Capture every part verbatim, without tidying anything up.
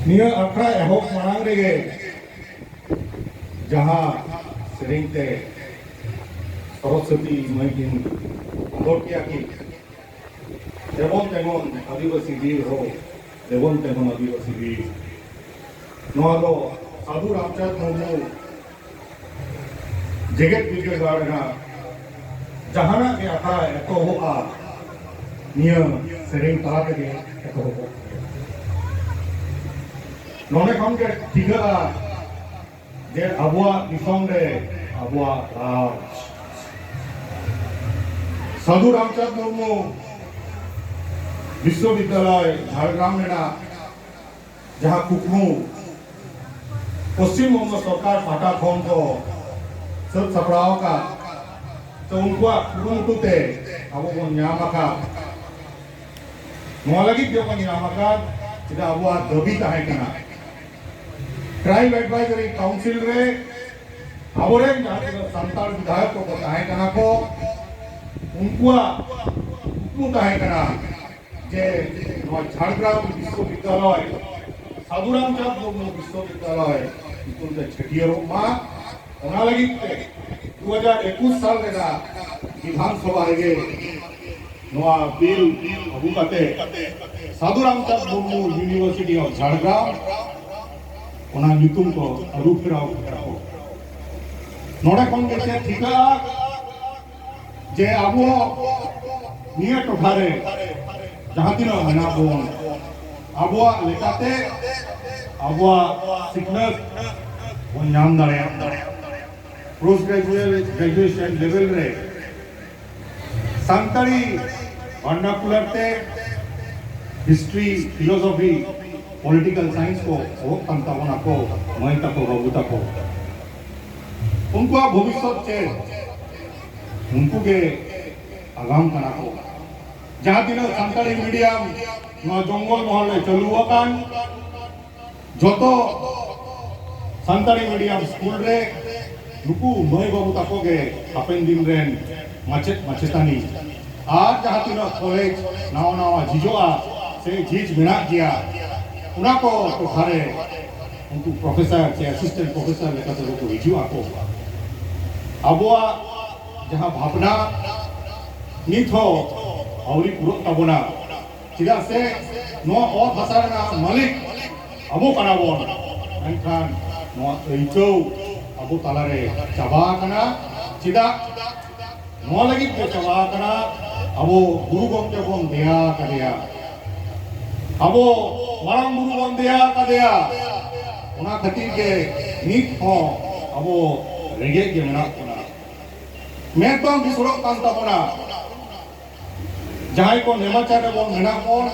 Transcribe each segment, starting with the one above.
ᱱᱤᱭᱟᱹ ᱟᱠᱷᱲᱟ ᱮᱦᱚᱵ ᱢᱟᱲᱟᱝ ᱨᱮᱜᱮ ᱡᱟᱦᱟᱸ ᱥᱮᱨᱮᱧ ᱛᱮ ᱥᱚᱨᱚᱥᱚᱛᱤ ᱢᱟᱹᱭ ᱠᱤᱱ ᱟᱸᱫᱳᱲ ᱠᱮᱜᱼᱟ ᱠᱤᱱ, "ᱫᱮᱵᱚᱱ ᱛᱮᱸᱜᱚᱱ ᱟᱹᱫᱤᱵᱟᱹᱥᱤ ᱵᱤᱨ ᱦᱳ, ᱫᱮᱵᱚᱱ ᱛᱮᱸᱜᱚᱱ ᱟᱹᱫᱤᱵᱟᱹᱥᱤ ᱵᱤᱨ", ᱱᱚᱣᱟ ᱫᱚ ᱥᱟᱹᱫᱷᱩ ᱨᱟᱢᱪᱟᱸᱫᱽ ᱢᱩᱨᱢᱩ ᱡᱮᱜᱮᱛ ᱵᱤᱨᱫᱟᱹᱜᱟᱲ ᱨᱮᱱᱟᱜ ᱡᱟᱦᱟᱱᱟᱜ ᱜᱮ ᱟᱠᱷᱲᱟ ᱮᱛᱚᱦᱚᱵᱚᱜᱼᱟ, ᱱᱤᱭᱟᱹ ᱥᱮᱨᱮᱧ ᱛᱟᱞᱟ ᱛᱮᱜᱮ ᱮᱛᱚᱦᱚᱵᱚᱜ ᱜᱮᱭᱟ᱾ ᱱᱚᱰᱮ ᱠᱷᱚᱱ ᱜᱮ ᱴᱷᱤᱠᱟᱹᱜᱼᱟ ᱡᱮ ᱟᱵᱚᱣᱟᱜ ᱫᱤᱥᱚᱢ ᱨᱮ ᱟᱵᱚᱣᱟᱜ ᱨᱟᱡᱽ᱾ ᱥᱟᱹᱫᱷᱩ ᱨᱟᱢᱪᱟᱸᱫᱽ ᱢᱩᱨᱢᱩ ᱵᱤᱥᱥᱚᱵᱤᱫᱽᱫᱟᱞᱚᱭ ᱡᱷᱟᱲᱜᱨᱟᱢ ᱨᱮᱱᱟᱜ ᱡᱟᱦᱟᱸ ᱠᱩᱠᱢᱩ ᱯᱚᱥᱪᱤᱢ ᱵᱚᱝᱜᱚ ᱥᱚᱨᱠᱟᱨ ᱯᱟᱦᱴᱟ ᱠᱷᱚᱱ ᱠᱚ ᱥᱟᱹᱛ ᱥᱟᱯᱲᱟᱣ ᱟᱠᱟᱫ, ᱛᱚ ᱩᱱᱠᱩᱣᱟᱜ ᱠᱩᱨᱩᱢᱩᱴᱩ ᱛᱮ ᱟᱵᱚ ᱵᱚᱱ ᱧᱟᱢ ᱟᱠᱟᱫ, ᱱᱚᱣᱟ ᱞᱟᱹᱜᱤᱫ ᱜᱮᱵᱚᱱ ᱧᱟᱢ ᱟᱠᱟᱫ, ᱪᱮᱫᱟᱜ ᱟᱵᱚᱣᱟᱜ ᱫᱟᱹᱵᱤ ᱛᱟᱦᱮᱸ ᱠᱟᱱᱟ᱾ ᱴᱨᱟᱭᱤᱵᱽ ᱮᱰᱵᱟᱭᱡᱟᱨᱤ ᱠᱟᱣᱩᱱᱥᱤᱞ ᱨᱮ ᱟᱵᱚᱨᱮᱱ ᱡᱟᱦᱟᱸ ᱛᱤᱱᱟᱹᱜ ᱥᱟᱱᱛᱟᱲ ᱵᱤᱫᱷᱟᱭᱚᱠ ᱠᱚᱠᱚ ᱛᱟᱦᱮᱸ ᱠᱟᱱᱟ ᱠᱚ, ᱩᱱᱠᱩᱣᱟᱜ ᱠᱩᱠᱢᱩ ᱛᱟᱦᱮᱸ ᱠᱟᱱᱟ ᱡᱮ ᱱᱚᱣᱟ ᱡᱷᱟᱲᱜᱨᱟᱢ ᱵᱤᱥᱥᱚᱵᱤᱫᱽᱫᱟᱞᱚᱭ ᱥᱟᱹᱫᱷᱩ ᱨᱟᱢᱪᱟᱸᱫᱽ ᱢᱩᱨᱢᱩ ᱵᱤᱥᱥᱚᱵᱤᱫᱽᱫᱟᱞᱚᱭ ᱧᱩᱛᱩᱢ ᱛᱮ ᱪᱷᱟᱹᱴᱭᱟᱹᱨᱚᱜ ᱢᱟ᱾ ᱚᱱᱟ ᱞᱟᱹᱜᱤᱫ ᱛᱮ ᱫᱩ ᱦᱟᱡᱟᱨ ᱮᱠᱩᱥ ᱥᱟᱞ ᱨᱮᱱᱟᱜ ᱵᱤᱫᱷᱟᱱ ᱥᱚᱵᱷᱟ ᱨᱮᱜᱮ ᱱᱚᱣᱟ ᱵᱤᱞ ᱟᱹᱜᱩ ᱠᱟᱛᱮ ᱥᱟᱹᱫᱷᱩ ᱨᱟᱢᱪᱟᱸᱫᱽ ᱢᱩᱨᱢᱩ University of ᱡᱷᱟᱲᱜᱨᱟᱢ, ᱚᱱᱟ ᱧᱩᱛᱩᱢ ᱠᱚ ᱟᱹᱨᱩ ᱯᱷᱮᱨᱟᱣ ᱠᱮᱫᱟ ᱠᱚ᱾ ᱱᱚᱰᱮ ᱠᱷᱚᱱ ᱜᱮ ᱪᱮᱫ ᱴᱷᱤᱠᱟᱹᱜᱼᱟ ᱡᱮ ᱟᱵᱚ ᱱᱤᱭᱟᱹ ᱴᱚᱴᱷᱟ ᱨᱮ ᱡᱟᱦᱟᱸ ᱛᱤᱱᱟᱹᱜ ᱢᱮᱱᱟᱜ ᱵᱚᱱ, ᱟᱵᱚᱣᱟᱜ ᱞᱮᱠᱟᱛᱮ ᱟᱵᱚᱣᱟᱜ ᱥᱤᱠᱷᱱᱟᱹᱛ ᱵᱚᱱ ᱧᱟᱢ ᱫᱟᱲᱮᱭᱟᱜ ᱠᱟᱱᱟ᱾ ᱯᱳᱥᱴ ᱜᱨᱮᱡᱩᱭᱮᱥᱚᱱ ᱞᱮᱵᱮᱞ ᱨᱮ ᱥᱟᱱᱛᱟᱲᱤ ᱵᱷᱟᱨᱱᱟᱠᱩᱞᱟᱨ ᱛᱮ ᱦᱤᱥᱴᱨᱤ, ᱯᱷᱤᱞᱳᱥᱚᱯᱷᱤ, ᱯᱚᱞᱤᱴᱤᱠᱟᱞ ᱥᱟᱭᱮᱱᱥ ᱠᱚ ᱚᱞᱚᱜ ᱠᱟᱱ ᱛᱟᱵᱚᱱᱟ ᱠᱚ, ᱢᱟᱹᱭ ᱛᱟᱠᱚ, ᱵᱟᱹᱵᱩ ᱛᱟᱠᱚ᱾ ᱩᱱᱠᱩᱣᱟᱜ ᱵᱷᱚᱵᱤᱥᱥᱚᱛ ᱪᱮᱫ? ᱩᱱᱠᱩ ᱜᱮ ᱟᱜᱟᱢ ᱠᱟᱱᱟ ᱠᱚ᱾ ᱡᱟᱦᱟᱸ ᱛᱤᱱᱟᱹᱜ ᱥᱟᱱᱛᱟᱲᱤ ᱢᱤᱰᱤᱭᱟᱢ ᱱᱚᱣᱟ ᱡᱚᱝᱜᱚᱞ ᱢᱚᱦᱚᱞ ᱨᱮ ᱪᱟᱹᱞᱩ ᱟᱠᱟᱱ, ᱡᱚᱛᱚ ᱥᱟᱱᱛᱟᱲᱤ ᱢᱤᱰᱤᱭᱟᱢ ᱥᱠᱩᱞ ᱨᱮ ᱱᱩᱠᱩ ᱢᱟᱹᱭ ᱵᱟᱹᱵᱩ ᱛᱟᱠᱚ ᱜᱮ ᱦᱟᱯᱮᱱ ᱫᱤᱱ ᱨᱮᱱ ᱢᱟᱪᱮᱫ ᱢᱟᱪᱮᱛᱟᱹᱱᱤ᱾ ᱟᱨ ᱡᱟᱦᱟᱸ ᱛᱤᱱᱟᱹᱜ ᱠᱚᱞᱮᱡᱽ ᱱᱟᱣᱟ ᱱᱟᱣᱟ ᱡᱷᱤᱡᱚᱜᱼᱟ ᱥᱮ ᱡᱷᱤᱡ ᱢᱮᱱᱟᱜ ᱜᱮᱭᱟ, ᱚᱱᱟ ᱠᱚ ᱴᱚᱴᱷᱟ ᱨᱮ ᱩᱱᱠᱩ ᱯᱨᱚᱯᱷᱮᱥᱚᱨ ᱥᱮ ᱮᱥᱤᱥᱴᱮᱱᱴ ᱯᱨᱚᱯᱷᱮᱥᱚᱨ ᱞᱮᱠᱟᱛᱮ ᱠᱚ ᱦᱤᱡᱩᱜ ᱟᱠᱚ᱾ ᱟᱵᱚᱣᱟᱜ ᱡᱟᱦᱟᱸ ᱵᱷᱟᱵᱽᱱᱟ ᱱᱤᱛ ᱦᱚᱸ ᱟᱹᱣᱨᱤ ᱯᱩᱨᱟᱹᱜ ᱛᱟᱵᱚᱱᱟ, ᱪᱮᱫᱟᱜ ᱥᱮ ᱱᱚᱣᱟ ᱚᱛ ᱦᱟᱥᱟ ᱨᱮᱱᱟᱜ ᱢᱟᱹᱞᱤᱠ ᱟᱵᱚ ᱠᱟᱱᱟ ᱵᱚᱱ, ᱢᱮᱱᱠᱷᱟᱱ ᱱᱚᱣᱟ ᱟᱹᱭᱠᱟᱹᱣ ᱟᱵᱚ ᱛᱟᱞᱟᱨᱮ ᱪᱟᱵᱟ ᱟᱠᱟᱱᱟ᱾ ᱪᱮᱫᱟᱜ ᱱᱚᱣᱟ ᱞᱟᱹᱜᱤᱫ ᱜᱮ ᱪᱟᱵᱟ ᱟᱠᱟᱱᱟ? ᱟᱵᱚ ᱜᱩᱨᱩ ᱜᱚᱢᱠᱮ ᱵᱚᱱ ᱫᱮᱭᱟ ᱟᱠᱟᱫᱮᱭᱟ, ᱟᱵᱚ ᱢᱟᱨᱟᱝ ᱵᱩᱨᱩ ᱵᱚᱱ ᱫᱮᱭᱟ ᱟᱠᱟᱫᱮᱭᱟ᱾ ᱚᱱᱟ ᱠᱷᱟᱹᱛᱤᱨ ᱜᱮ ᱱᱤᱛ ᱦᱚᱸ ᱟᱵᱚ ᱨᱮᱸᱜᱮᱡ ᱜᱮ ᱢᱮᱱᱟᱜ ᱵᱚᱱᱟ᱾ ᱢᱮᱫ ᱵᱟᱝ ᱵᱤᱥᱚᱲᱚᱜ ᱠᱟᱱ ᱛᱟᱵᱚᱱᱟ᱾ ᱡᱟᱦᱟᱸᱭ ᱠᱚ ᱱᱮᱢᱟᱪᱟᱨ ᱨᱮᱵᱚᱱ ᱢᱮᱱᱟᱜ ᱵᱚᱱ,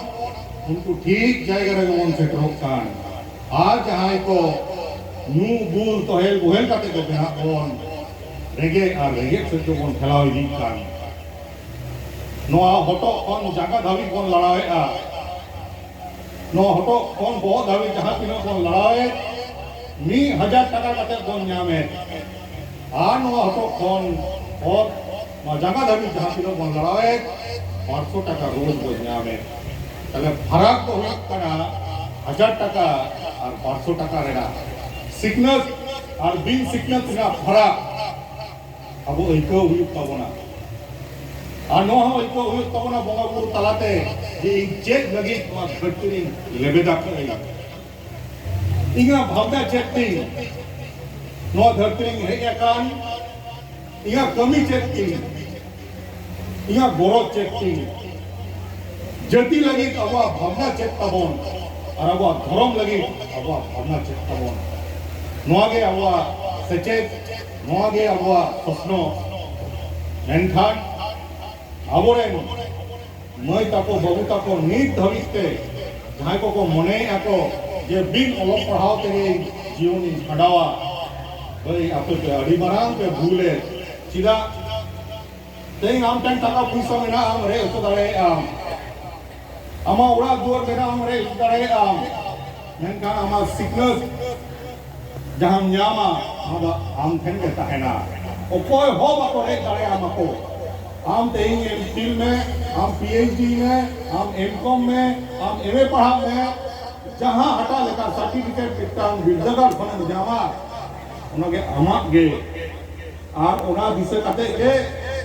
ᱩᱱᱠᱩ ᱴᱷᱤᱠ ᱡᱟᱭᱜᱟ ᱨᱮᱜᱮ ᱵᱚᱱ ᱥᱮᱴᱮᱨᱚᱜ ᱠᱟᱱ᱾ ᱟᱨ ᱡᱟᱦᱟᱸᱭ ᱠᱚ ᱧᱩ ᱵᱩᱞ ᱛᱚᱦᱮᱞ ᱵᱚᱦᱮᱞ ᱠᱟᱛᱮ ᱠᱚ ᱢᱮᱱᱟᱜ ᱵᱚᱱ, ᱨᱮᱸᱜᱮᱡ ᱟᱨ ᱨᱮᱸᱜᱮᱡ ᱥᱮᱫ ᱜᱮᱵᱚᱱ ᱴᱷᱮᱞᱟᱣ ᱤᱫᱤᱜ ᱠᱟᱱ᱾ ᱱᱚᱣᱟ ᱦᱚᱴᱚᱜ ᱠᱷᱚᱱ ᱡᱟᱸᱜᱟ ᱫᱷᱟᱹᱵᱤᱡ ᱵᱚᱱ ᱞᱟᱲᱟᱣᱮᱫᱼᱟ᱾ ᱱᱚᱣᱟ ᱦᱚᱴᱚᱜ ᱠᱷᱚᱱ ᱵᱚᱦᱚᱜ ᱫᱷᱟᱹᱵᱤᱡ ᱡᱟᱦᱟᱸ ᱛᱤᱱᱟᱹᱜ ᱵᱚᱱ ᱞᱟᱲᱟᱣᱮᱫ, ᱢᱤᱫ ᱦᱟᱡᱟᱨ ᱴᱟᱠᱟ ᱠᱟᱛᱮ ᱵᱚᱱ ᱧᱟᱢᱮᱫ᱾ ᱟᱨ ᱱᱚᱣᱟ ᱦᱚᱴᱚᱜ ᱠᱷᱚᱱ ᱚᱛ, ᱱᱚᱣᱟ ᱡᱟᱸᱜᱟ ᱫᱷᱟᱹᱵᱤᱡ ᱡᱟᱦᱟᱸ ᱛᱤᱱᱟᱹᱜ ᱵᱚᱱ ᱞᱟᱲᱟᱣᱮᱫ, ᱵᱟᱨᱥᱚ ᱴᱟᱠᱟ ᱨᱳᱡᱽ ᱵᱚᱱ ᱧᱟᱢᱮᱫ᱾ ᱛᱟᱦᱞᱮ ᱯᱷᱟᱨᱟᱠ ᱫᱚ ᱦᱩᱭᱩᱜ ᱠᱟᱱᱟ ᱦᱟᱡᱟᱨ ᱴᱟᱠᱟ ᱟᱨ ᱵᱟᱨᱥᱚ ᱴᱟᱠᱟ ᱨᱮᱱᱟᱜ᱾ ᱥᱤᱠᱷᱱᱟᱹᱛ ᱟᱨ ᱵᱤᱱ ᱥᱤᱠᱷᱱᱟᱹᱛ ᱨᱮᱱᱟᱜ ᱯᱷᱟᱨᱟᱠ ᱟᱵᱚ ᱟᱹᱭᱠᱟᱹᱣ ᱦᱩᱭᱩᱜ ᱛᱟᱵᱚᱱᱟ᱾ ᱟᱨ ᱱᱚᱣᱟ ᱦᱚᱸ ᱟᱹᱭᱠᱟᱹᱣ ᱦᱩᱭᱩᱜ ᱛᱟᱵᱚᱱᱟ ᱵᱚᱸᱜᱟ ᱵᱩᱨᱩ ᱛᱟᱞᱟᱛᱮ, ᱡᱮ ᱤᱧ ᱪᱮᱫ ᱞᱟᱹᱜᱤᱫ ᱱᱚᱣᱟ ᱫᱷᱟᱹᱨᱛᱤ ᱨᱤᱧ ᱞᱮᱵᱮᱫ ᱟᱠᱟᱫᱟᱹᱧ᱾ ᱤᱧᱟᱹᱜ ᱵᱷᱟᱵᱽᱱᱟ ᱪᱮᱫ ᱛᱤᱧ ᱱᱚᱣᱟ ᱫᱷᱟᱹᱨᱛᱤ ᱨᱤᱧ ᱦᱮᱡ ᱟᱠᱟᱱ, ᱤᱧᱟᱹᱜ ᱠᱟᱹᱢᱤ ᱪᱮᱫ ᱛᱤᱧ, ᱤᱧᱟᱹᱜ ᱜᱚᱨᱚᱡᱽ ᱪᱮᱫ ᱛᱤᱧ, ᱡᱟᱹᱛᱤ ᱞᱟᱹᱜᱤᱫ ᱟᱵᱚᱣᱟᱜ ᱵᱷᱟᱵᱽᱱᱟ ᱪᱮᱫ ᱛᱟᱵᱚᱱ, ᱟᱨ ᱟᱵᱚᱣᱟᱜ ᱫᱷᱚᱨᱚᱢ ᱞᱟᱹᱜᱤᱫ ᱟᱵᱚᱣᱟᱜ ᱵᱷᱟᱵᱽᱱᱟ ᱪᱮᱫ ᱛᱟᱵᱚᱱ᱾ ᱱᱚᱣᱟ ᱜᱮ ᱟᱵᱚᱣᱟᱜ ᱥᱮᱪᱮᱫ, ᱱᱚᱣᱟ ᱜᱮ ᱟᱵᱚᱣᱟᱜ ᱥᱚᱥᱱᱚ᱾ ᱢᱮᱱᱠᱷᱟᱱ ᱟᱵᱚᱨᱮᱱ ᱢᱟᱹᱭ ᱛᱟᱠᱚ, ᱵᱟᱹᱵᱩ ᱛᱟᱠᱚ ᱱᱤᱛ ᱫᱷᱟᱹᱵᱤᱡ ᱛᱮ ᱡᱟᱦᱟᱸᱭ ᱠᱚᱠᱚ ᱢᱚᱱᱮᱭᱮᱫᱼᱟ ᱠᱚ ᱡᱮ ᱵᱤᱱ ᱚᱞᱚᱜ ᱯᱟᱲᱦᱟᱣ ᱛᱮᱜᱮ ᱡᱤᱭᱚᱱᱤᱧ ᱠᱷᱟᱸᱰᱟᱣᱟ, ᱵᱷᱟᱹᱭ, ᱟᱯᱮ ᱯᱮ ᱟᱹᱰᱤ ᱢᱟᱨᱟᱝ ᱯᱮ ᱵᱷᱩᱞᱮᱫ᱾ ᱪᱮᱫᱟᱜ? ᱛᱮᱦᱮᱧ ᱟᱢ ᱴᱷᱮᱱ ᱴᱟᱠᱟ ᱯᱩᱭᱥᱟᱹ ᱢᱮᱱᱟᱜᱼᱟ, ᱟᱢ ᱨᱮᱡ ᱦᱚᱪᱚ ᱫᱟᱲᱮᱭᱟᱜᱼᱟᱢ, ᱟᱢᱟᱜ ᱚᱲᱟᱜ ᱫᱩᱣᱟᱹᱨ ᱢᱮᱱᱟᱜᱼᱟ, ᱟᱢ ᱨᱮᱡ ᱦᱚᱪᱚ ᱫᱟᱲᱮᱭᱟᱜᱼᱟᱢ, ᱢᱮᱱᱠᱷᱟᱱ ᱟᱢᱟᱜ ᱥᱤᱠᱷᱱᱟᱹᱛ ᱡᱟᱦᱟᱸᱢ ᱧᱟᱢᱟ, ᱚᱱᱟ ᱫᱚ ᱟᱢ ᱴᱷᱮᱱ ᱜᱮ ᱛᱟᱦᱮᱱᱟ᱾ ᱚᱠᱚᱭ ᱦᱚᱸ ᱵᱟᱠᱚ ᱨᱮᱡ ᱫᱟᱲᱮᱭᱟᱢᱟ ᱠᱚ᱾ ᱟᱢ ᱛᱮᱦᱮᱧ ᱮᱢ ᱯᱷᱤᱞ ᱢᱮ, ᱟᱢ ᱯᱤ ᱮᱭᱤᱪ ᱰᱤ ᱢᱮ, ᱟᱢ ᱮᱢ ᱠᱚᱢ ᱢᱮ, ᱟᱢ ᱮᱢ ᱮ ᱯᱟᱲᱦᱟᱜ ᱢᱮ, ᱡᱟᱦᱟᱸ ᱦᱟᱴᱟᱜ ᱞᱮᱠᱟ ᱥᱟᱨᱴᱤᱯᱷᱤᱠᱮᱴ ᱢᱤᱫᱴᱟᱝ ᱵᱤᱨᱫᱟᱹᱜᱟᱲ ᱠᱷᱚᱱᱮᱢ ᱧᱟᱢᱟ, ᱚᱱᱟᱜᱮ ᱟᱢᱟᱜ ᱜᱮ᱾ ᱟᱨ ᱚᱱᱟ ᱫᱤᱥᱟᱹ ᱠᱟᱛᱮ ᱜᱮ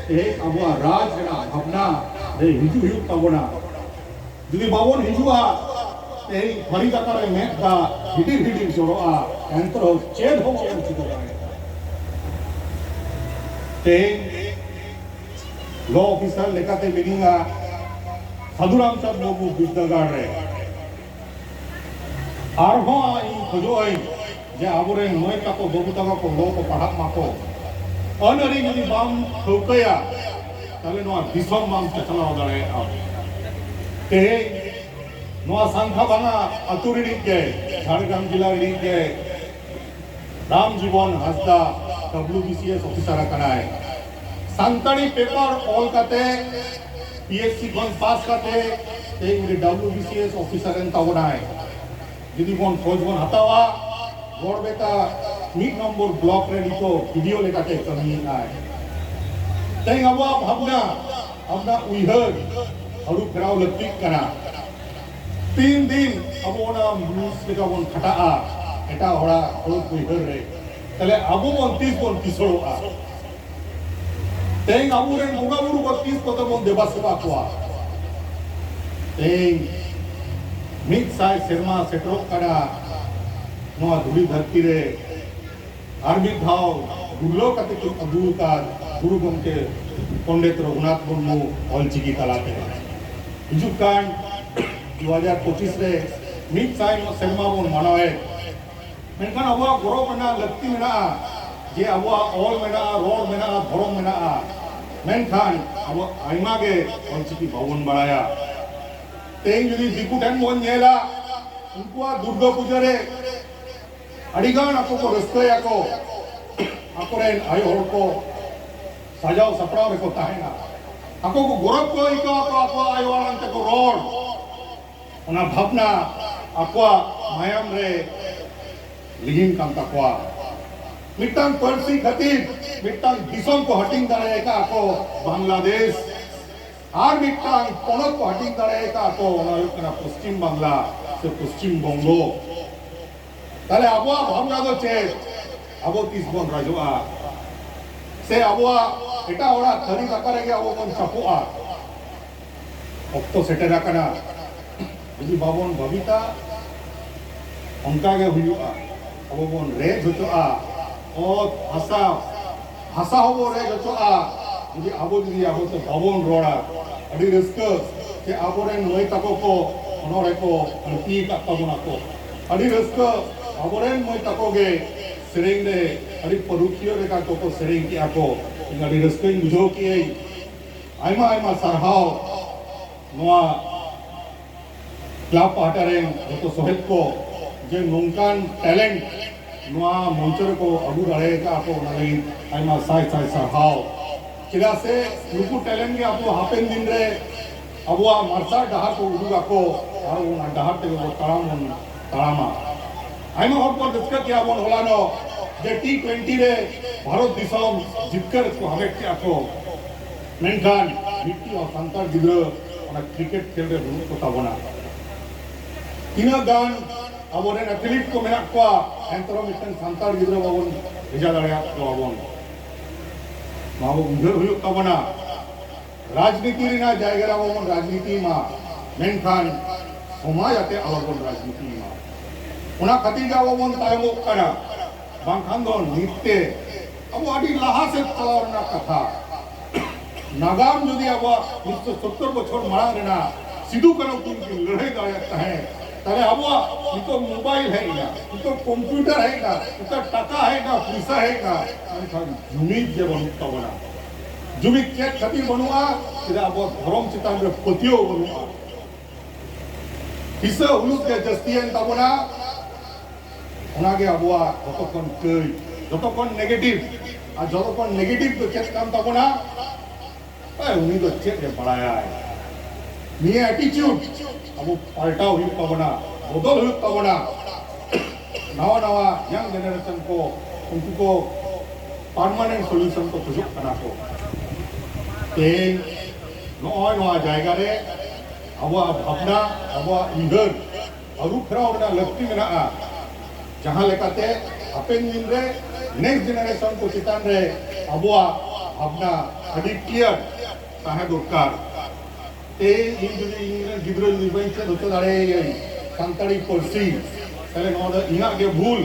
ᱛᱮᱦᱮᱧ ᱟᱵᱚᱣᱟᱜ ᱨᱟᱡᱽ ᱨᱮᱱᱟᱜ ᱵᱷᱟᱵᱽᱱᱟ ᱨᱮ ᱦᱤᱡᱩᱜ ᱦᱩᱭᱩᱜ ᱛᱟᱵᱚᱱᱟ᱾ ᱡᱩᱫᱤ ᱵᱟᱵᱚᱱ ᱦᱤᱡᱩᱜᱼᱟ, ᱛᱮᱦᱮᱧ ᱛᱷᱟᱹᱨᱤ ᱫᱟᱠᱟ ᱨᱮ ᱢᱮᱫ ᱫᱟᱜ ᱦᱤᱰᱤᱨ ᱦᱤᱰᱤᱨ ᱡᱚᱨᱚᱜᱼᱟ, ᱮᱱᱛᱮ ᱨᱮᱦᱚᱸ ᱪᱮᱫ ᱦᱚᱸ ᱵᱟᱵᱚᱱ ᱪᱤᱠᱟᱹ ᱫᱟᱲᱮᱭᱟᱜᱼᱟ᱾ ᱛᱮᱦᱮᱧ ᱞᱚ ᱚᱯᱷᱤᱥᱟᱨ ᱞᱮᱠᱟᱛᱮ ᱢᱤᱱᱟᱹᱧᱟ ᱥᱟᱹᱫᱷᱩ ᱨᱟᱢᱪᱟᱸᱫᱽ ᱢᱩᱨᱢᱩ ᱵᱤᱨᱫᱟᱹᱜᱟᱲ ᱨᱮ᱾ ᱟᱨᱦᱚᱸ ᱤᱧ ᱠᱷᱚᱡᱚᱜ ᱟᱹᱧ ᱡᱮ ᱟᱵᱚᱨᱮᱱ ᱢᱟᱹᱭ ᱛᱟᱠᱚ, ᱵᱟᱹᱵᱩ ᱛᱟᱠᱚ ᱠᱚ ᱞᱚ ᱠᱚ ᱯᱟᱲᱦᱟᱜ ᱢᱟᱠᱚ᱾ ᱟᱹᱱ ᱟᱹᱨᱤ ᱡᱩᱫᱤ ᱵᱟᱢ ᱴᱷᱟᱹᱣᱠᱟᱹᱭᱟ, ᱛᱟᱦᱞᱮ ᱱᱚᱣᱟ ᱫᱤᱥᱚᱢ ᱵᱟᱢ ᱪᱟᱪᱞᱟᱣ ᱫᱟᱲᱮᱭᱟᱜᱼᱟ᱾ ᱛᱮᱦᱮᱧ ᱱᱚᱣᱟ ᱥᱟᱝᱠᱷᱟ ᱵᱟᱝᱟ ᱟᱹᱛᱩ ᱨᱤᱱᱤᱡ ᱜᱮ, ᱡᱷᱟᱲᱜᱨᱟᱢ ᱡᱮᱞᱟ ᱨᱤᱱᱤᱡ ᱜᱮ Ram Jibon Hansda W B C S officer ᱟᱠᱟᱱᱟᱭ᱾ ᱥᱟᱱᱛᱟᱲᱤ ᱯᱮᱯᱟᱨ ᱚᱞ ᱠᱟᱛᱮ ᱯᱤ ᱮᱥ ᱥᱤ ᱠᱷᱚᱱ ᱯᱟᱥ ᱠᱟᱛᱮ ᱛᱮᱦᱮᱧ ᱩᱱᱤ W B C S officer ᱮᱱ ᱛᱟᱵᱚᱱᱟᱭ᱾ ᱡᱩᱫᱤ ᱵᱚᱱ ᱠᱷᱚᱡᱽ ᱵᱚᱱ ᱦᱟᱛᱟᱣᱟ, ᱜᱚᱲᱵᱮᱛᱟ ᱢᱤᱫ ᱱᱚᱢᱵᱚᱨ ᱵᱞᱚᱠ ᱨᱮ ᱱᱤᱛᱚᱜ ᱵᱤ ᱰᱤ ᱳ ᱞᱮᱠᱟᱛᱮ ᱠᱟᱹᱢᱤᱭᱮᱫᱟᱭ᱾ ᱛᱮᱦᱮᱧ ᱟᱵᱚᱣᱟᱜ ᱵᱷᱟᱵᱽᱱᱟ, ᱟᱵᱚᱣᱟᱜ ᱩᱭᱦᱟᱹᱨ ᱟᱹᱨᱩ ᱯᱷᱮᱨᱟᱣ ᱞᱟᱹᱠᱛᱤᱜ ᱠᱟᱱᱟ᱾ ᱛᱤᱱ ᱫᱤᱱ ᱟᱵᱚ ᱚᱱᱟ ᱢᱩᱱᱤᱥ ᱞᱮᱠᱟ ᱵᱚᱱ ᱠᱷᱟᱴᱟᱜᱼᱟ ᱮᱴᱟᱜ ᱦᱚᱲᱟᱜ ᱦᱩᱲᱩ ᱵᱟᱹᱭᱦᱟᱹᱲ ᱨᱮ, ᱛᱟᱦᱞᱮ ᱟᱵᱚ ᱵᱚᱱ ᱛᱤᱥ ᱵᱚᱱ ᱠᱤᱥᱟᱹᱲᱚᱜᱼᱟ? ᱛᱮᱦᱮᱧ ᱟᱵᱚᱨᱮᱱ ᱵᱚᱸᱜᱟ ᱵᱩᱨᱩ ᱠᱚ ᱛᱤᱥ ᱠᱚᱛᱮ ᱵᱚᱱ ᱫᱮᱵᱟ ᱥᱮᱵᱟ ᱠᱚᱣᱟ? ᱛᱮᱦᱮᱧ ᱢᱤᱫ ᱥᱟᱭ ᱥᱮᱨᱢᱟ ᱥᱮᱴᱮᱨᱚᱜ ᱠᱟᱱᱟ ᱱᱚᱣᱟ ᱫᱷᱩᱲᱤ ᱫᱷᱟᱹᱨᱛᱤ ᱨᱮ᱾ ᱟᱨ ᱢᱤᱫ ᱫᱷᱟᱣ ᱜᱩᱨᱞᱟᱹᱣ ᱠᱟᱛᱮ ᱠᱚ ᱟᱹᱜᱩ ᱟᱠᱟᱫ ᱜᱩᱨᱩ ᱜᱚᱢᱠᱮ ᱯᱚᱱᱰᱤᱛ ᱨᱚᱜᱷᱩᱱᱟᱛᱷ ᱢᱩᱨᱢᱩ ᱚᱞᱪᱤᱠᱤ ᱛᱟᱞᱟᱛᱮ᱾ ᱦᱤᱡᱩᱜ ᱠᱟᱱ ᱫᱩ ᱦᱟᱡᱟᱨ ᱯᱚᱸᱪᱤᱥ ᱨᱮ ᱢᱤᱫ ᱥᱟᱭ ᱥᱮᱨᱢᱟ ᱵᱚᱱ ᱢᱟᱱᱟᱣᱮᱫ, ᱢᱮᱱᱠᱷᱟᱱ ᱟᱵᱚᱣᱟᱜ ᱜᱚᱨᱚᱵᱽ ᱨᱮᱱᱟᱜ ᱞᱟᱹᱠᱛᱤ ᱢᱮᱱᱟᱜᱼᱟ ᱡᱮ ᱟᱵᱚᱣᱟᱜ ᱚᱞ ᱢᱮᱱᱟᱜᱼᱟ, ᱨᱚᱲ ᱢᱮᱱᱟᱜᱼᱟ, ᱫᱷᱚᱨᱚᱢ ᱢᱮᱱᱟᱜᱼᱟ, ᱢᱮᱱᱠᱷᱟᱱ ᱟᱵᱚ ᱟᱭᱢᱟ ᱜᱮ ᱚᱞᱪᱤᱠᱤ ᱵᱟᱵᱚᱱ ᱵᱟᱲᱟᱭᱟ᱾ ᱛᱮᱦᱮᱧ ᱡᱩᱫᱤ ᱫᱤᱠᱩ ᱴᱷᱮᱱ ᱵᱚᱱ ᱧᱮᱞᱟ, ᱩᱱᱠᱩᱣᱟᱜ ᱫᱩᱨᱜᱟᱹ ᱯᱩᱡᱟᱹ ᱨᱮ ᱟᱹᱰᱤᱜᱟᱱ ᱟᱠᱚ ᱠᱚ ᱨᱟᱹᱥᱠᱟᱹᱭᱟᱠᱚ, ᱟᱠᱚᱨᱮᱱ ᱟᱭᱳ ᱦᱚᱲ ᱠᱚ ᱥᱟᱡᱟᱣ ᱥᱟᱯᱲᱟᱣ ᱨᱮᱠᱚ ᱛᱟᱦᱮᱱᱟ, ᱟᱠᱚ ᱠᱚ ᱜᱚᱨᱚᱵᱽ ᱠᱚ ᱟᱹᱭᱠᱟᱹᱣᱟ, ᱟᱠᱚᱣᱟᱜ ᱟᱭᱳ ᱟᱲᱟᱝ ᱛᱮᱠᱚ ᱨᱚᱲ, ᱚᱱᱟ ᱵᱷᱟᱵᱽᱱᱟ ᱟᱠᱚᱣᱟᱜ ᱢᱟᱭᱟᱢ ᱨᱮ ᱞᱤᱸᱜᱤᱱ ᱠᱟᱱ ᱛᱟᱠᱚᱣᱟ᱾ ᱢᱤᱫᱴᱟᱝ ᱯᱟᱹᱨᱥᱤ ᱠᱷᱟᱹᱛᱤᱨ ᱢᱤᱫᱴᱟᱝ ᱫᱤᱥᱚᱢ ᱠᱚ ᱦᱟᱹᱴᱤᱧ ᱫᱟᱲᱮ ᱟᱠᱟᱫ ᱠᱚ ᱵᱟᱝᱞᱟᱫᱮᱥ, ᱟᱨ ᱢᱤᱫᱴᱟᱝ ᱯᱚᱱᱚᱛ ᱠᱚ ᱦᱟᱹᱴᱤᱧ ᱫᱟᱲᱮ ᱟᱠᱟᱫ ᱠᱚ, ᱚᱱᱟ ᱦᱩᱭᱩᱜ ᱠᱟᱱᱟ ᱯᱚᱥᱪᱤᱢ ᱵᱟᱝᱞᱟ᱾ ᱯᱚᱥᱪᱤᱢ ᱵᱚᱝᱜᱚ᱾ ᱛᱟᱦᱞᱮ ᱟᱵᱚᱣᱟᱜ ᱵᱷᱟᱵᱽᱱᱟ ᱫᱚ ᱪᱮᱫ? ᱟᱵᱚ ᱛᱤᱥ ᱵᱚᱱ ᱨᱟᱡᱚᱜᱼᱟ? ᱥᱮ ᱟᱵᱚᱣᱟᱜ ᱮᱴᱟᱜ ᱦᱚᱲᱟᱜ ᱛᱷᱟᱹᱨᱤ ᱫᱟᱠᱟ ᱨᱮᱜᱮ ᱟᱵᱚ ᱵᱚᱱ ᱪᱟᱯᱚᱜᱼᱟ? ᱚᱠᱛᱚ ᱥᱮᱴᱮᱨ ᱟᱠᱟᱱᱟ, ᱡᱩᱫᱤ ᱵᱟᱵᱚᱱ ᱵᱷᱟᱵᱤᱛᱟ, ᱚᱱᱠᱟ ᱜᱮ ᱦᱩᱭᱩᱜᱼᱟ᱾ ᱟᱵᱚ ᱵᱚᱱ ᱨᱮᱡ ᱦᱚᱪᱚᱜᱼᱟ, ᱚᱛ ᱦᱟᱥᱟ, ᱦᱟᱥᱟ ᱦᱚᱸᱵᱚᱱ ᱨᱮᱡ ᱦᱚᱪᱚᱜᱼᱟ, ᱡᱩᱫᱤ ᱟᱵᱚ ᱡᱩᱫᱤ ᱟᱵᱚ ᱛᱮ ᱵᱟᱵᱚᱱ ᱨᱚᱲᱟ᱾ ᱟᱹᱰᱤ ᱨᱟᱹᱥᱠᱟᱹ ᱡᱮ ᱟᱵᱚᱨᱮᱱ ᱢᱟᱹᱭ ᱛᱟᱠᱚ ᱠᱚ ᱚᱱᱚᱬᱦᱮ ᱠᱚ ᱟᱹᱲᱛᱤ ᱟᱠᱟᱫ ᱛᱟᱵᱚᱱᱟ ᱠᱚ᱾ ᱟᱹᱰᱤ ᱨᱟᱹᱥᱠᱟᱹ ᱟᱵᱚᱨᱮᱱ ᱢᱟᱹᱭ ᱛᱟᱠᱚ ᱜᱮ ᱥᱮᱨᱮᱧ ᱨᱮ ᱟᱹᱰᱤ ᱯᱟᱹᱨᱩᱠᱷᱤᱭᱟᱹ ᱞᱮᱠᱟ ᱠᱚᱠᱚ ᱥᱮᱨᱮᱧ ᱠᱮᱜᱼᱟ ᱠᱚ᱾ ᱤᱧ ᱟᱹᱰᱤ ᱨᱟᱹᱥᱠᱟᱹᱧ ᱵᱩᱡᱷᱟᱹᱣ ᱠᱮᱜᱼᱟᱹᱧ᱾ ᱟᱭᱢᱟ ᱟᱭᱢᱟ ᱥᱟᱨᱦᱟᱣ ᱱᱚᱣᱟ ᱠᱞᱟᱵᱽ ᱯᱟᱦᱴᱟ ᱨᱮᱱ ᱡᱚᱛᱚ ᱥᱚᱦᱮᱫ ᱠᱚ, ᱡᱮ ᱱᱚᱝᱠᱟᱱ ᱴᱮᱞᱮᱱᱴ ᱱᱚᱣᱟ ᱢᱚᱧᱪᱚ ᱨᱮᱠᱚ ᱟᱹᱜᱩ ᱫᱟᱲᱮ ᱟᱠᱟᱫ ᱠᱚ, ᱚᱱᱟ ᱞᱟᱹᱜᱤᱫ ᱟᱭᱢᱟ ᱥᱟᱭ ᱥᱟᱭ ᱥᱟᱨᱦᱟᱣ᱾ ᱪᱮᱫᱟᱜ ᱥᱮ ᱱᱩᱠᱩ ᱴᱮᱞᱮᱱᱴ ᱜᱮ ᱟᱵᱚ ᱦᱟᱯᱮᱱ ᱫᱤᱱ ᱨᱮ ᱟᱵᱚᱣᱟᱜ ᱢᱟᱨᱥᱟᱞ ᱰᱟᱦᱟᱨ ᱠᱚ ᱩᱫᱩᱜ ᱟᱠᱚ ᱟᱨ ᱚᱱᱟ ᱰᱟᱦᱟᱨ ᱛᱮᱜᱮ ᱵᱚ ᱛᱟᱲᱟᱢ ᱵᱚᱱ ᱛᱟᱲᱟᱢᱟ᱾ ᱟᱭᱢᱟ ᱦᱚᱲ ᱵᱚᱱ ᱨᱟᱹᱥᱠᱟᱹ ᱠᱮᱜᱼᱟ ᱵᱚᱱ ᱦᱚᱞᱟᱱᱚᱜ ᱡᱮ ᱴᱤ ᱴᱩᱭᱮᱱᱴᱤ ᱨᱮ ᱵᱷᱟᱨᱚᱛ ᱫᱤᱥᱚᱢ ᱡᱤᱛᱠᱟᱹᱨ ᱠᱚ ᱦᱟᱢᱮᱴ ᱠᱮᱜᱼᱟ ᱠᱚ, ᱢᱮᱱᱠᱷᱟᱱ ᱢᱤᱫᱴᱤᱡ ᱦᱚᱸ ᱥᱟᱱᱛᱟᱲ ᱜᱤᱫᱽᱨᱟᱹ ᱚᱱᱟ ᱠᱨᱤᱠᱮᱴ ᱠᱷᱮᱞ ᱨᱮ ᱵᱟᱹᱱᱩᱜ ᱠᱚ ᱛᱟᱵᱚᱱᱟ᱾ ᱛᱤᱱᱟᱹᱜ ᱜᱟᱱ ᱟᱵᱚᱨᱮᱱ ᱮᱛᱷᱞᱤᱴ ᱠᱚ ᱢᱮᱱᱟᱜ ᱠᱚᱣᱟ, ᱮᱱᱛᱮ ᱨᱮᱦᱚᱸ ᱢᱤᱫᱴᱮᱱ ᱥᱟᱱᱛᱟᱲ ᱜᱤᱫᱽᱨᱟᱹ ᱵᱟᱵᱚᱱ ᱵᱷᱮᱡᱟ ᱫᱟᱲᱮᱭᱟᱜ ᱠᱚᱣᱟ ᱵᱚᱱ᱾ ᱱᱚᱣᱟ ᱵᱚ ᱩᱭᱦᱟᱹᱨ ᱦᱩᱭᱩᱜ ᱛᱟᱵᱚᱱᱟ᱾ ᱨᱟᱡᱽᱱᱤᱛᱤ ᱨᱮᱱᱟᱜ ᱡᱟᱭᱜᱟ ᱨᱮ ᱟᱵᱚ ᱵᱚᱱ ᱨᱟᱡᱽᱱᱤᱛᱤ ᱢᱟ, ᱢᱮᱱᱠᱷᱟᱱ ᱥᱚᱢᱟᱡᱽ ᱟᱛᱮ ᱟᱞᱚ ᱵᱚᱱ ᱨᱟᱡᱽᱱᱤᱛᱤ ᱢᱟ᱾ ᱚᱱᱟ ᱠᱷᱟᱹᱛᱤᱨ ᱜᱮ ᱟᱵᱚ ᱵᱚᱱ ᱛᱟᱭᱚᱢᱚᱜ ᱠᱟᱱᱟ᱾ ᱵᱟᱝᱠᱷᱟᱱ ᱫᱚ ᱱᱤᱛ ᱛᱮ ᱟᱵᱚ ᱟᱹᱰᱤ ᱞᱟᱦᱟ ᱥᱮᱫ ᱪᱟᱞᱟᱣ ᱨᱮᱱᱟᱜ ᱠᱟᱛᱷᱟ᱾ ᱱᱟᱜᱟᱢ ᱡᱩᱫᱤ ᱟᱵᱚᱣᱟᱜ ᱢᱤᱫᱥᱚ ᱥᱚᱛᱛᱚᱨ ᱵᱚᱪᱷᱚᱨ ᱢᱟᱲᱟᱝ ᱨᱮᱱᱟᱜ ᱥᱤᱫᱩ ᱠᱟᱹᱱᱦᱩ ᱠᱤᱱ ᱞᱟᱹᱲᱦᱟᱹᱭ ᱫᱟᱲᱮᱭᱟᱜ ᱛᱟᱦᱮᱸᱫ, ᱛᱟᱦᱞᱮ ᱟᱵᱚᱣᱟᱜ ᱱᱤᱛᱚᱜ ᱢᱳᱵᱟᱭᱤᱞ ᱦᱮᱡ ᱮᱱᱟ, ᱱᱤᱛᱚᱜ ᱠᱚᱢᱯᱤᱭᱩᱴᱟᱨ ᱦᱮᱡ ᱮᱱᱟ, ᱱᱤᱛᱚᱜ ᱴᱟᱠᱟ ᱦᱮᱡ ᱮᱱᱟ, ᱯᱚᱭᱥᱟ ᱦᱮᱡ ᱮᱱᱟ, ᱢᱮᱱᱠᱷᱟᱱ ᱡᱩᱢᱤᱫ ᱜᱮ ᱵᱟᱹᱱᱩᱜ ᱛᱟᱵᱚᱱᱟ᱾ ᱡᱩᱢᱤᱫ ᱪᱮᱫ ᱠᱷᱟᱹᱛᱤᱨ ᱵᱟᱹᱱᱩᱜᱼᱟ? ᱪᱮᱫᱟᱜ ᱟᱵᱚᱣᱟᱜ ᱫᱷᱚᱨᱚᱢ ᱪᱮᱛᱟᱱ ᱨᱮ ᱯᱟᱹᱛᱭᱟᱹᱣ ᱵᱟᱹᱱᱩᱜᱼᱟ᱾ ᱦᱤᱥᱟᱹ ᱦᱩᱞᱩᱥ ᱜᱮ ᱡᱟᱹᱥᱛᱤᱭᱮᱱ ᱛᱟᱵᱚᱱᱟ᱾ ᱚᱱᱟᱜᱮ ᱟᱵᱚᱣᱟᱜ ᱡᱚᱛᱚ ᱠᱷᱚᱱ ᱠᱟᱹᱭ, ᱡᱚᱛᱚ ᱠᱷᱚᱱ ᱱᱮᱜᱮᱴᱤᱵᱷ᱾ ᱟᱨ ᱡᱚᱛᱚ ᱠᱷᱚᱱ ᱱᱮᱜᱮᱴᱤᱵᱷ ᱫᱚ ᱪᱮᱫ ᱠᱟᱱ ᱛᱟᱵᱚᱱᱟ? ᱮ, ᱩᱱᱤ ᱫᱚ ᱪᱮᱫ ᱮ ᱵᱟᱲᱟᱭᱟᱭ? ᱱᱤᱭᱟᱹ ᱮᱴᱤᱪᱤᱭᱩᱰ ᱟᱵᱚ ᱯᱟᱞᱴᱟᱣ ᱦᱩᱭᱩᱜ ᱛᱟᱵᱚᱱᱟ, ᱵᱚᱫᱚᱞ ᱦᱩᱭᱩᱜ ᱛᱟᱵᱚᱱᱟ᱾ ᱱᱟᱣᱟ ᱱᱟᱣᱟ ᱭᱟᱝ ᱡᱮᱱᱟᱨᱮᱥᱚᱱ ᱠᱚ, ᱩᱱᱠᱩ ᱠᱚ ᱯᱟᱨᱢᱟᱱᱮᱱᱴ ᱥᱚᱞᱩᱥᱚᱱ ᱠᱚ ᱠᱷᱚᱡᱚᱜ ᱠᱟᱱᱟ ᱠᱚ᱾ ᱛᱮᱦᱮᱧ ᱱᱚᱜᱼᱚᱭ ᱱᱚᱣᱟ ᱡᱟᱭᱜᱟ ᱨᱮ ᱟᱵᱚᱣᱟᱜ ᱵᱷᱟᱵᱽᱱᱟ, ᱟᱵᱚᱣᱟᱜ ᱩᱭᱦᱟᱹᱨ, ᱟᱹᱨᱩ ᱯᱷᱮᱨᱟᱣ ᱨᱮᱱᱟᱜ ᱞᱟᱹᱠᱛᱤ ᱢᱮᱱᱟᱜᱼᱟ, ᱡᱟᱦᱟᱸ ᱞᱮᱠᱟᱛᱮ ᱦᱟᱯᱮᱱ ᱫᱤᱱ ᱨᱮ next generation ᱠᱚ ᱪᱮᱛᱟᱱ ᱨᱮ ᱟᱵᱚᱣᱟᱜ ᱵᱷᱟᱵᱽᱱᱟ ᱟᱹᱰᱤ clear ᱛᱟᱦᱮᱸ ᱫᱚᱨᱠᱟᱨ᱾ ᱛᱮᱦᱮᱧ ᱤᱧ ᱡᱩᱫᱤ ᱤᱧ ᱨᱮᱱ ᱜᱤᱫᱽᱨᱟᱹ ᱡᱩᱫᱤ ᱵᱟᱹᱧ ᱪᱮᱫ ᱦᱚᱪᱚ ᱫᱟᱲᱮᱭᱟᱭᱟᱹᱧ ᱥᱟᱱᱛᱟᱲᱤ ᱯᱟᱹᱨᱥᱤ, ᱛᱟᱦᱞᱮ ᱱᱚᱣᱟ ᱫᱚ ᱤᱧᱟᱹᱜ ᱜᱮ ᱵᱷᱩᱞ᱾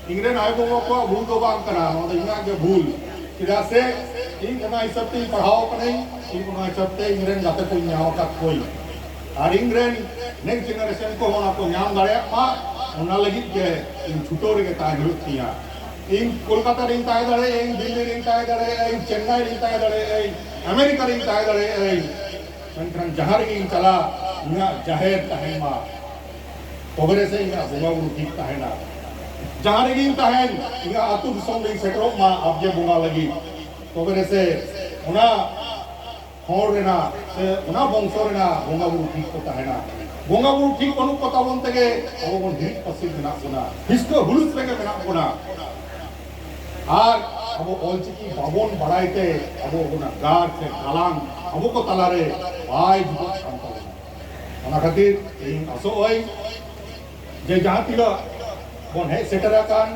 ᱤᱧ ᱨᱮᱱ ᱟᱭᱳ ᱵᱟᱵᱟ ᱠᱚᱣᱟᱜ ᱵᱷᱩᱞ ᱫᱚ ᱵᱟᱝ ᱠᱟᱱᱟ, ᱱᱚᱣᱟ ᱫᱚ ᱤᱧᱟᱹᱜ ᱜᱮ ᱵᱷᱩᱞ᱾ ᱪᱮᱫᱟᱜ ᱥᱮ ᱤᱧ ᱚᱱᱟ ᱦᱤᱥᱟᱹᱵ ᱛᱤᱧ ᱯᱟᱲᱦᱟᱣ ᱠᱟᱹᱱᱟᱹᱧ, ᱤᱧ ᱚᱱᱟ ᱦᱤᱥᱟᱹᱵ ᱛᱮ ᱤᱧ ᱨᱮᱱ ᱜᱟᱛᱮ ᱠᱚᱧ ᱧᱟᱢ ᱟᱠᱟᱫ ᱠᱚᱣᱟᱧ, ᱟᱨ ᱤᱧ ᱨᱮᱱ next generation ᱠᱚ ᱚᱱᱟ ᱠᱚ ᱧᱟᱢ ᱫᱟᱲᱮᱭᱟᱜ ᱢᱟ, ᱚᱱᱟ ᱞᱟᱹᱜᱤᱫ ᱜᱮ ᱤᱧ ᱪᱷᱩᱴᱟᱹᱣ ᱨᱮᱜᱮ ᱛᱟᱦᱮᱸ ᱦᱩᱭᱩᱜ ᱛᱤᱧᱟ᱾ ᱤᱧ ᱠᱳᱞᱠᱟᱛᱟ ᱨᱤᱧ ᱛᱟᱦᱮᱸ ᱫᱟᱲᱮᱭᱟᱜᱼᱟ, ᱤᱧ ᱫᱤᱞᱞᱤ ᱨᱤᱧ ᱛᱟᱦᱮᱸ ᱫᱟᱲᱮᱭᱟᱜᱼᱟ, ᱤᱧ ᱪᱮᱱᱱᱟᱭ ᱨᱤᱧ ᱛᱟᱦᱮᱸ ᱫᱟᱲᱮᱭᱟᱜᱼᱟ, ᱤᱧ ᱟᱢᱮᱨᱤᱠᱟ ᱨᱤᱧ ᱛᱟᱦᱮᱸ ᱫᱟᱲᱮᱭᱟᱜᱼᱟ, ᱤᱧ ᱢᱮᱱᱠᱷᱟᱱ ᱡᱟᱦᱟᱸ ᱨᱮᱜᱮᱧ ᱪᱟᱞᱟᱜ, ᱤᱧᱟᱹᱜ ᱡᱟᱦᱮᱨ ᱛᱟᱦᱮᱱ ᱢᱟ, ᱛᱚᱵᱮ ᱨᱮᱥᱮ ᱤᱧᱟᱹᱜ ᱵᱚᱸᱜᱟ ᱵᱩᱨᱩ ᱴᱷᱤᱠ ᱛᱟᱦᱮᱱᱟ᱾ ᱡᱟᱦᱟᱸ ᱨᱮᱜᱮᱧ ᱛᱟᱦᱮᱱ, ᱤᱧᱟᱹᱜ ᱟᱹᱛᱩ ᱫᱤᱥᱚᱢ ᱨᱤᱧ ᱥᱮᱴᱮᱨᱚᱜ ᱢᱟ ᱟᱵᱡᱮ ᱵᱚᱸᱜᱟ ᱞᱟᱹᱜᱤᱫ, ᱛᱚᱵᱮ ᱨᱮᱥᱮ ᱚᱱᱟ ᱦᱚᱲ ᱨᱮᱱᱟᱜ ᱥᱮ ᱚᱱᱟ ᱵᱚᱝᱥᱚ ᱨᱮᱱᱟᱜ ᱵᱚᱸᱜᱟ ᱵᱩᱨᱩ ᱴᱷᱤᱠ ᱠᱚ ᱛᱟᱦᱮᱱᱟ᱾ ᱵᱚᱸᱜᱟ ᱵᱩᱨᱩ ᱴᱷᱤᱠ ᱵᱟᱹᱱᱩᱜ ᱠᱚ ᱛᱟᱵᱚᱱ ᱛᱮᱜᱮ ᱟᱵᱚ ᱵᱚᱱ ᱦᱤᱨᱤᱡ ᱯᱟᱹᱥᱤᱨ ᱢᱮᱱᱟᱜ ᱵᱚᱱᱟ, ᱦᱤᱥᱠᱟᱹ ᱦᱩᱞᱩᱥ ᱨᱮᱜᱮ ᱢᱮᱱᱟᱜ ᱵᱚᱱᱟ᱾ ᱟᱨ ᱟᱵᱚ ᱚᱞᱪᱤᱠᱤ ᱵᱟᱵᱚᱱ ᱵᱟᱲᱟᱭ ᱛᱮ ᱟᱵᱚ ᱚᱱᱟ ᱜᱟᱲ ᱥᱮ ᱫᱟᱞᱟᱝ ᱟᱵᱚ ᱠᱚ ᱛᱟᱞᱟᱨᱮ ᱵᱟᱭ ᱡᱩᱛᱩᱜ ᱠᱟᱱ ᱛᱟᱵᱚᱱᱟ᱾ ᱚᱱᱟ ᱠᱷᱟᱹᱛᱤᱨ ᱤᱧ ᱟᱥᱚᱜ ᱟᱹᱧ ᱡᱮ ᱡᱟᱦᱟᱸ ᱛᱤᱱᱟᱹᱜ ᱵᱚᱱ ᱦᱮᱡ ᱥᱮᱴᱮᱨ ᱟᱠᱟᱱ,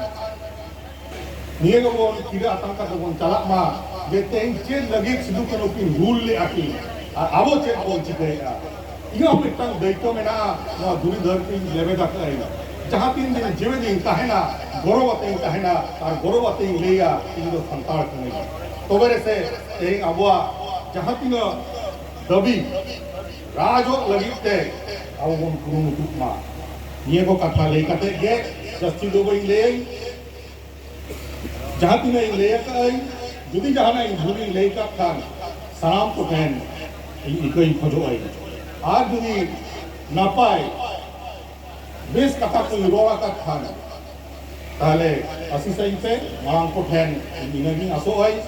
ᱱᱤᱭᱟᱹ ᱜᱮᱵᱚᱱ ᱠᱤᱨᱟᱹ ᱟᱛᱟᱝ ᱠᱟᱛᱮ ᱵᱚᱱ ᱪᱟᱞᱟᱜ ᱢᱟ ᱡᱮ ᱛᱮᱦᱮᱧ ᱪᱮᱫ ᱞᱟᱹᱜᱤᱫ ᱥᱤᱫᱩ ᱠᱟᱹᱱᱦᱩ ᱠᱤᱱ ᱦᱩᱞ ᱞᱮᱫᱼᱟ ᱠᱤᱱ ᱟᱨ ᱟᱵᱚ ᱪᱮᱫ ᱵᱚᱱ ᱪᱤᱠᱟᱹᱭᱮᱫᱼᱟ᱾ ᱤᱧᱟᱹᱜ ᱦᱚᱸ ᱢᱤᱫᱴᱟᱝ ᱫᱟᱹᱭᱤᱛᱛᱚ ᱢᱮᱱᱟᱜᱼᱟ ᱱᱚᱣᱟ ᱫᱷᱩᱲᱤ ᱫᱷᱟᱹᱨᱛᱤᱧ ᱞᱮᱵᱮᱫ ᱟᱠᱟᱫᱟᱹᱧ᱾ ᱡᱟᱦᱟᱸ ᱛᱤᱱ ᱫᱤᱱ ᱡᱤᱣᱮᱫ ᱤᱧ ᱛᱟᱦᱮᱱᱟ, ᱜᱚᱨᱚᱵ ᱟᱛᱮᱧ ᱛᱟᱦᱮᱱᱟ ᱟᱨ ᱜᱚᱨᱚᱵ ᱟᱛᱮᱧ ᱞᱟᱹᱭᱟ ᱤᱧ ᱫᱚ ᱥᱟᱱᱛᱟᱲ ᱠᱟᱹᱱᱟᱹᱧ᱾ ᱛᱚᱵᱮ ᱨᱮᱥᱮ ᱛᱮᱦᱮᱧ ᱟᱵᱚᱣᱟᱜ ᱡᱟᱦᱟᱸ ᱛᱤᱱᱟᱹᱜ ᱫᱟᱹᱵᱤ ᱨᱟᱡᱚᱜ ᱞᱟᱹᱜᱤᱫ ᱛᱮ ᱟᱵᱚ ᱵᱚᱱ ᱠᱩᱨᱩᱢᱩᱴᱩᱜ ᱢᱟ᱾ ᱱᱤᱭᱟᱹ ᱠᱚ ᱠᱟᱛᱷᱟ ᱞᱟᱹᱭ ᱠᱟᱛᱮ ᱜᱮ ᱡᱟᱹᱥᱛᱤ ᱫᱚ ᱵᱟᱹᱧ ᱞᱟᱹᱭᱟᱹᱧ᱾ ᱡᱟᱦᱟᱸ ᱛᱤᱱᱟᱹᱜ ᱤᱧ ᱞᱟᱹᱭ ᱟᱠᱟᱫ ᱟᱹᱧ, ᱡᱩᱫᱤ ᱡᱟᱦᱟᱱᱟᱜ ᱤᱧ ᱵᱷᱩᱞ ᱤᱧ ᱞᱟᱹᱭ ᱟᱠᱟᱫ ᱠᱷᱟᱱ ᱥᱟᱱᱟᱢ ᱠᱚᱴᱷᱮᱱ ᱤᱧ ᱤᱠᱟᱹᱧ ᱠᱷᱚᱡᱚᱜ ᱟᱹᱧ᱾ ᱟᱨ ᱡᱩᱫᱤ ᱱᱟᱯᱟᱭ ᱵᱮᱥ ᱠᱟᱛᱷᱟ ᱠᱚᱧ ᱨᱚᱲ ᱟᱠᱟᱫ ᱠᱷᱟᱱ ᱛᱟᱦᱞᱮ ᱟᱥᱤᱥ ᱟᱹᱧ ᱯᱮ, ᱢᱟᱲᱟᱝ ᱠᱚᱴᱷᱮᱱ ᱤᱧ ᱤᱱᱟᱹᱜᱤᱧ ᱟᱥᱚᱜ ᱟᱹᱧ᱾